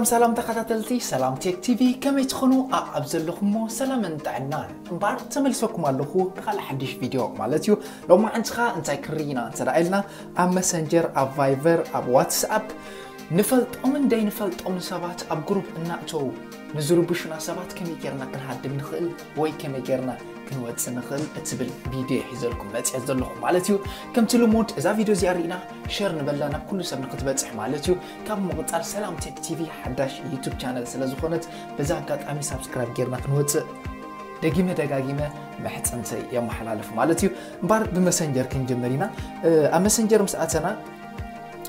ሰላም ተኸታተልቲ ሰላም ቴክ ቲቪ፣ ከመይ ትኾኑ? ኣብ ዘለኹሞ ሰላምን ጥዕናን። እምበኣር ተመልሰኩም ኣለኹ ብኻልእ ሓድሽ ቪድዮ ማለት እዩ። ሎማዓንቲ ኸኣ እንታይ ክርኢ ኢና እንተ ደኣ ኢልና፣ ኣብ መሰንጀር፣ ኣብ ቫይቨር፣ ኣብ ዋትስኣፕ ንፈልጦምን ደይንፈልጦምን ሰባት ኣብ ግሩፕ እናእተዉ ንዝርብሹና ሰባት ከመይ ጌርና ክንሃድም ንኽእል ወይ ከመይ ጌርና ክንወጽእ ንኽእል እትብል ቪድዮ ሒዘልኩም መጺአ ዘለኹ ማለት እዩ። ከምቲ ልሙድ እዛ ቪድዮ እዚኣ ርኢና ሸር ንበላ ናብ ኩሉ ሰብ ንክትበጽሕ ማለት እዩ። ካብ ምቕጻል ሰላም ቴክ ቲቪ ሓዳሽ ዩቱብ ቻነል ስለ ዝኾነት በዛ ኣጋጣሚ ሳብስክራይብ ጌርና ክንወጽእ ደጊመ ደጋጊመ መሕጽንተይ የመሓላልፍ ማለት እዩ። እምበኣር ብመሰንጀር ክንጅምር ኢና። እ፣ ኣብ መሰንጀር ምስ ኣተና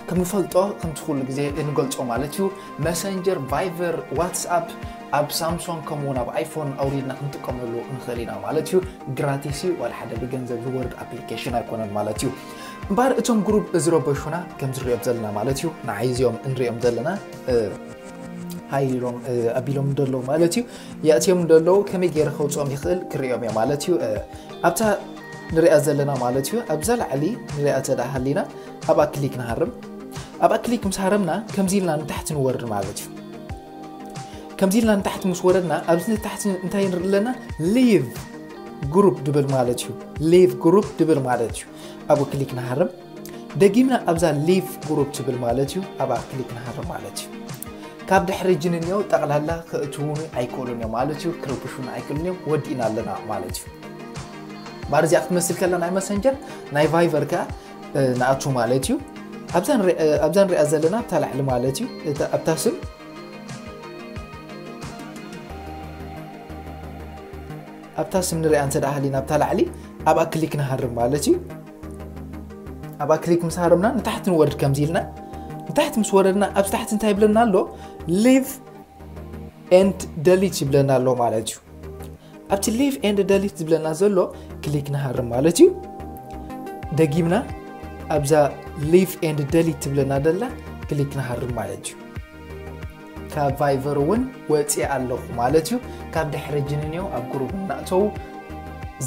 ከም ንፈልጦ ከምቲ ኩሉ ግዜ እንገልጾ ማለት እዩ። መሰንጀር፣ ቫይቨር፣ ዋትስኣፕ ኣብ ሳምሶንግ ከምኡውን ኣብ ኣይፎን ኣውሪድና ክንጥቀመሉ ንኽእል ኢና ማለት እዩ። ግራቲስ እዩ፣ ዋላ ሓደ ብገንዘብ ዝወርድ ኣፕሊኬሽን ኣይኮነን ማለት እዩ። እምበኣር እቶም ግሩፕ ዝረበሹና ከም ዝሪኦም ዘለና ማለት እዩ፣ ንዓይ እዚኦም እንሪኦም ዘለና እ፣ ሃይ ኢሎም እ፣ ኣቢሎም እንደለዉ ማለት እዩ። የእትዮም እንደለዉ ከመይ ገይረ ከውፅኦም ይኽእል ክሪኦም እየ ማለት እዩ። እ፣ ኣብታ ንሪኣ ዘለና ማለት እዩ፣ ኣብዛ ላዕሊ ንሪኣ ተዳ ሃሊና ኣብኣ ክሊክ ንሃርም። ኣብኣ ክሊክ ምስ ሃረምና ከምዚ ኢልና ንታሕቲ ንወርድ ማለት እዩ። ከምዚ ኢልና ንታሕቲ ምስ ወረድና ኣብዚ ንታሕቲ እንታይ ንርኢ ኣለና? ሊቭ ግሩፕ ድብል ማለት እዩ። ሊቭ ግሩፕ ድብል ማለት እዩ። ኣብኡ ክሊክ ንሃርም። ደጊምና ኣብዛ ሊቭ ግሩፕ ትብል ማለት እዩ፣ ኣብኣ ክሊክ ንሃርም ማለት እዩ። ካብ ድሕሪ ጅንንዮ ጠቕላላ ክእትዉኒ ኣይክእሉን እዮም ማለት እዩ፣ ክርብሹኒ ኣይክእሉን እዮም፣ ወዲእና ኣለና ማለት እዩ። እምበኣር እዚኣ ክትመስል ከላ ናይ መሰንጀር፣ ናይ ቫይቨር ከኣ እ፣ ንኣቱ ማለት እዩ። ኣብዛ ንሪ-፣ እ፣ ኣብዛ ንሪኣ ዘለና ኣብታ ላዕሊ ማለት እዩ፣ እታ፣ ኣብታ ስም ኣብታ ስም ንሪኣ እንተ ደኣ ሃሊና ኣብታ ላዕሊ ኣብኣ ክሊክ ንሃርም ማለት እዩ። ኣብኣ ክሊክ ምስ ሃረምና ንታሕቲ ንወርድ ከምዚ ኢልና። ንታሕቲ ምስ ወረድና ኣብዚ ታሕቲ እንታይ ይብለና ኣሎ? ሊቭ ኤንድ ደሊት ይብለና ኣሎ ማለት እዩ። ኣብቲ ሊቭ ኤንድ ደሊት ዝብለና ዘሎ ክሊክ ንሃርም ማለት እዩ። ደጊምና ኣብዛ ሊቭ ኤንድ ደሊት ትብለና ዘላ ክሊክ ንሃርም ማለት እዩ። ካብ ቫይቨር እውን ወፂአ ኣለኹ ማለት እዩ። ካብ ድሕሪ ጅንንዮ ኣብ ግሩፕ እናእተዉ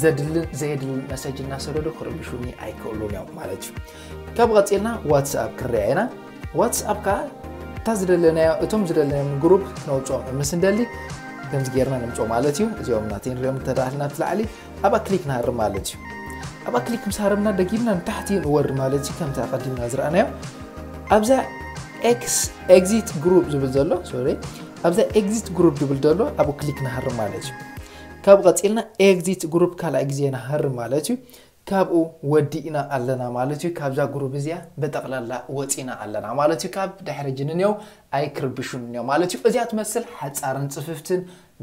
ዘድልን ዘየድልን መሰጅ እናሰደዱ ክርብሹኒ ኣይክእሉን እዮም ማለት እዩ። ካብ ቀፂልና ዋትስኣፕ ክርያ ኢና። ዋትስኣፕ ከዓ እታ ዝደለናዮ፣ እቶም ዝደለናዮም ግሩፕ ክነውፅኦም ምስ እንደሊ ከምዚ ጌርና ንምፅኦ ማለት እዩ። እዚኦም ናተይ ንሪኦም እንተደኣልና ኣብቲ ላዕሊ ኣብኣ ክሊክ ንሃርም ማለት እዩ። ኣብኣ ክሊክ ምስ ሃረምና ደጊምና ንታሕቲ ንወርድ ማለት እዩ። ከምቲ ኣቐዲምና ዝረኣናዮ ኣብዛ ኤክስ ኤግዚት ግሩፕ ዝብል ዘሎ፣ ሶሪ፣ ኣብዛ ኤግዚት ግሩፕ ዝብል ዘሎ ኣብኡ ክሊክ ንሃርም ማለት እዩ። ካብ ቀፂልና ኤግዚት ግሩፕ ካልኣይ ግዜ ንሃርም ማለት እዩ። ካብኡ ወዲእና ኣለና ማለት እዩ። ካብዛ ግሩፕ እዚኣ ብጠቕላላ ወፂና ኣለና ማለት እዩ። ካብ ድሕሪ ጅንንየው ኣይክርብሹን እዮም ማለት እዩ። እዚኣ ትመስል ሓፃርን ፅፍፍትን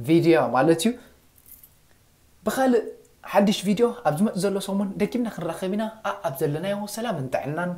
ቪድዮ ማለት እዩ። ብኻልእ ሓድሽ ቪድዮ ኣብ ዝመፅ ዘሎ ሰሙን ደጊምና ክንራኸብ ኢና። ኣብ ዘለናዮ ሰላምን ጥዕናን